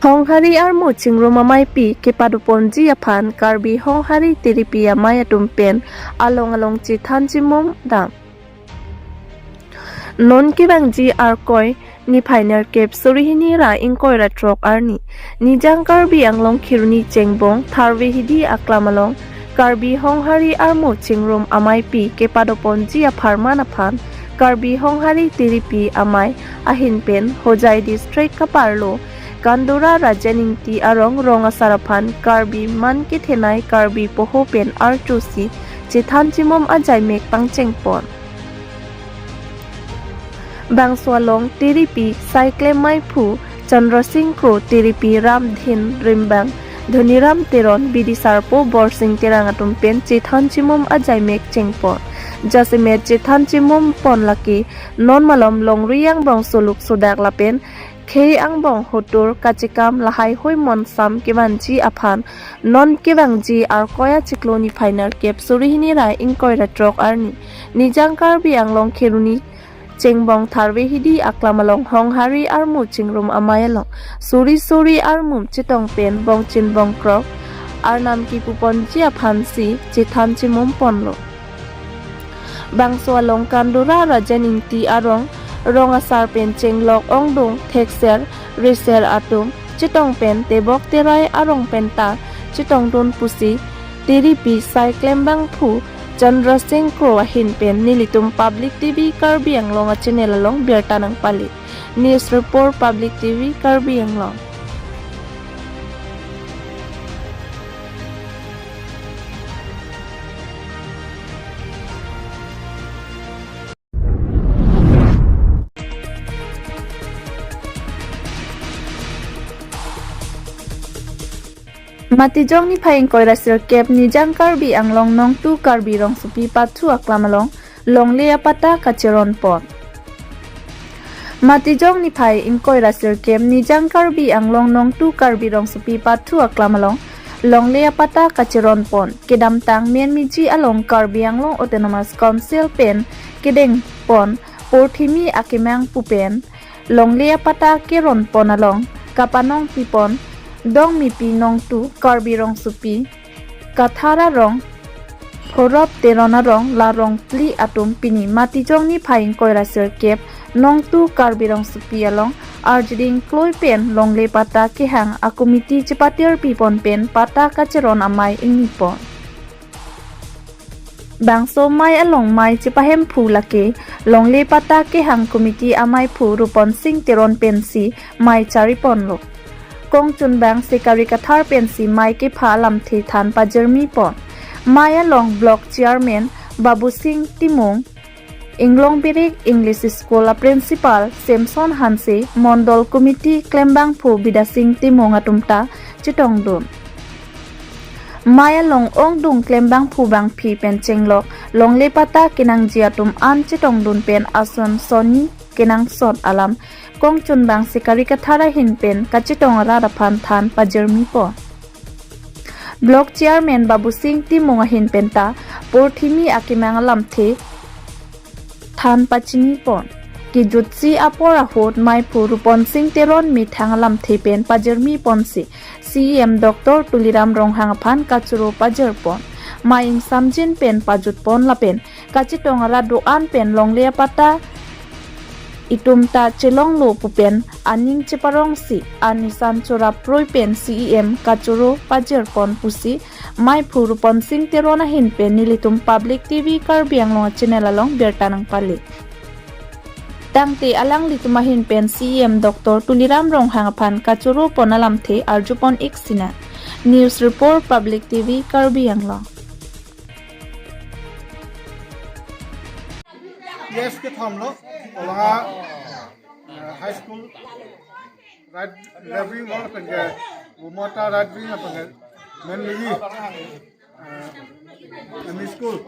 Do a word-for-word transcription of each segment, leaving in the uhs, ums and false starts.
Honghari armu chingrum ameipi kepadoponji aphan Karbi Honghari Tiripi amei atum pen along along chethan chimum dam. Non kevangji Arkoi niphai nerkep suri hini ra ingkoi ra throk arni Nijang Karbi Anglong Kheroni Chengbong Tharve Hidi Aklam along Karbi Honghari armu chingrum ameipi kepadoponji apharman aphan Karbi Honghari Tiripi amei ahin pen Hojai district kaparlo Kandura Rajen Ingti arong rong asar aphan Karbi man kethenei Karbi poho pen arjusi chethan chimum ajaimek pangchengpon. Bangso along Tiripi saiklem meiphu Chandra Singh Kro, Tiripi Ramdhin Rimbang, Dhoniram Teron, Bidisarpo Borsing Terang atum pen chethan chimum ajaimek chengpon. Jasemet chethan chimum pon lake non malom longri angbong soluk sodak lapen khei angbong hotur kachekam lahai hoi monsam kevanji aphan non kevangji Arkoi achiklo niphai nerkep suri hini ra ingkoi ra throk arni Nijang Karbi Anglong Kheroni Chengbong Tharve Hidi Aklam along Honghari armu chingrum amei along suri suri armum chetong pen bongchin bongkrok arnam kipuponji aphansi chethan chimum ponlo. Bangso along Kandura Rajen Ingti arong rong asar pen chenglok ongdung thekser reser atum chetong pen tebok terai arong penta chetongdun pusi Tiripi saiklem bangphu Chandra Singh Kro ahin pen nelitum Public T V Karbi Anglong a channel along birta nangpali. News report, Public T V Karbi Anglong. Matijong niphai ingkoi ra sirkep Nijang Karbi Anglong Nongtu Karbi Rongsopi Pathu Aklam along longle apatta kacheron pon. Matijong niphai ingkoi ra sirkep Nijang Karbi Anglong Nongtu Karbi Rongsopi Pathu Aklam along longle apatta kacheron pon. Kedamtang Menmiji along Karbi Anglong Autonomous Council pen kedeng pon Porthimi akemang pu pen longle apatta keron pon along kapanong pipon Dongmipi Nongtu Karbi Rongsopi Kathar arong, Phorop Teron arong, la rong phli atum pini Matijong niphai ingkoi ra sirkep Nongtu Karbi Rongsopi along arjuding kloi pen longle patta kehang a committee chepatir pipon pen patta kacheron amei ingni pon. Bangso mei along mei chepahemphu lake longle patta kehang committee ameiphu Rupon Sing Teron pensi mei chariponlo. Kongchunbang Sekari Kathar pensi mei kepha alamthe than pajirmi pon. Mei along Block Chairman Babu Sing Timung, Inglong Birik English School a Principal Samson Hanse, Mondol Committee klembangphu Bidya Sing Timung atum ta chetongdun. Mei along ongdung klembangphu bangphi pen chenglok longle patta kenangji atum an chetongdun pen ason sonni kenangsot alam kongchunbang Sekari Kathar ahin pen kachetong arat aphan than pajirmi pon. Block Chairman Babu Sing Timung ahin penta Porthimi akemang alamthe than pachini pon. Kejutsi apor ahut meiphu Rupon Sing Teron methang alamthe pen pajirmi ponsi C E M Doctor Tuliram Ronghang aphan kachoro pajir pon. Mei ingsamjin pen pajut pon lapen kachetong arat do-an pen longle apatta itum ta chelonglo pu pen aning cheparongsi anisan chorap proi pen C E M kachoro pajir pon pusi meiphu Rupon Sing Teron ahin pen nelitum Public T V Karbi Anglong channel along birta nangpali. Tangte alanglitum ahin pen C E M Doctor Tuliram Ronghang aphan kachoro pon alamthe arjupon ik sina. News report, Public T V Karbi Anglong. Yes, kethom lo, Kolonga, eh, High School, right, library wall pen ke, Umota right wing pen ke, Menmiji, eh, M E School.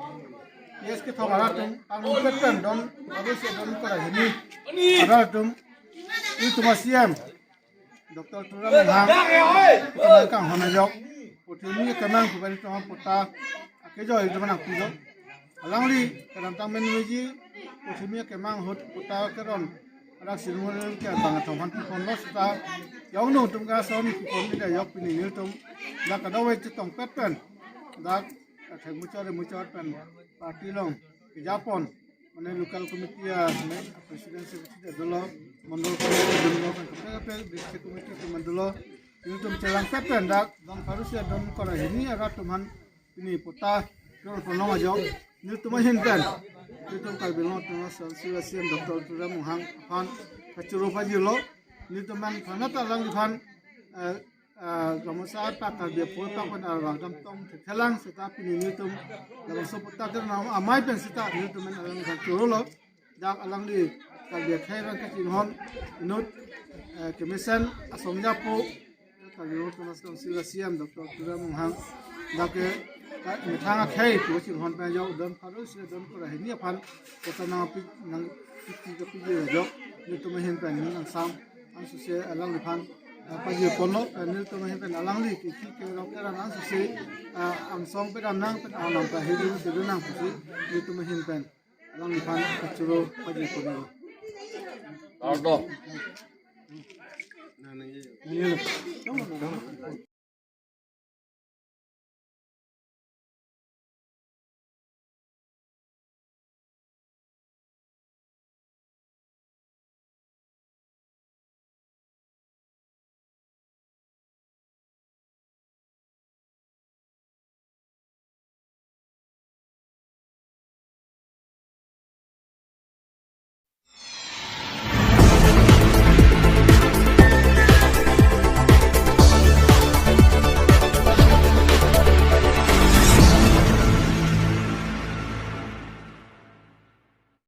Yes, kethom arat atum, ang umpet kan dom, abis ya dom kora hini, arat atum, itum C E M, Doctor Tuliram Ronghang, itum kanghon ajok, Porthimi akemang kubali tong patta akejoi itum nangpilo. Alangli, kedamtang Menmiji, Porthimi akemang ahut patta keron Dak Shri Mohan ke bang athom aphan pipon lo seta, jong nangtum ke ason pipon ni da yok pini nelitum dak kadokave chetongpet pen dak atheng muchot muchot pen party along kejapon, mane local committee a, mane president secretary dolo, mandal committee dolo, kaprek kaprek district committee atum dolo, nelitum chelangpet pen dak don pharo isi don kre hini arat atum aphan pini patta kepon long ajok, nelitum ahin pen, nelitum Karbi Anglong Autonomous Council a C E M Doctor Tuliram Ronghang aphan kachoro pajirlo. Nelitum aphan thangnat alangliphan, eh, eh, Gaonbura apak, Karbi apor apak pen arvang damtong thekthe lang seta pini nelitum labangso patta kenam amei pen seta nelitum aphan alangliphan chorolo. Dak alangli Karbi akhei abang kachinghon inut, eh, kemesen asong japo, Karbi Anglong Autonomous Council a C E M Doctor Tuliram Ronghang dak ke ka-, methang akhei pu chinghon pen ajok don pharo isi don kre hini aphan patta nangpi, nangpi, kapiji ajok, nelitum ahin pen neli nangsam ansose alangliphan, eh, pajirponlo, eh, nelitum ahin pen alangli kiki kerok keran ansose, eh, angsong pedam nang pen anam ta hedi hedi nang pusi nelitum ahin pen alangliphan kachoro pajirponlo. Ardo.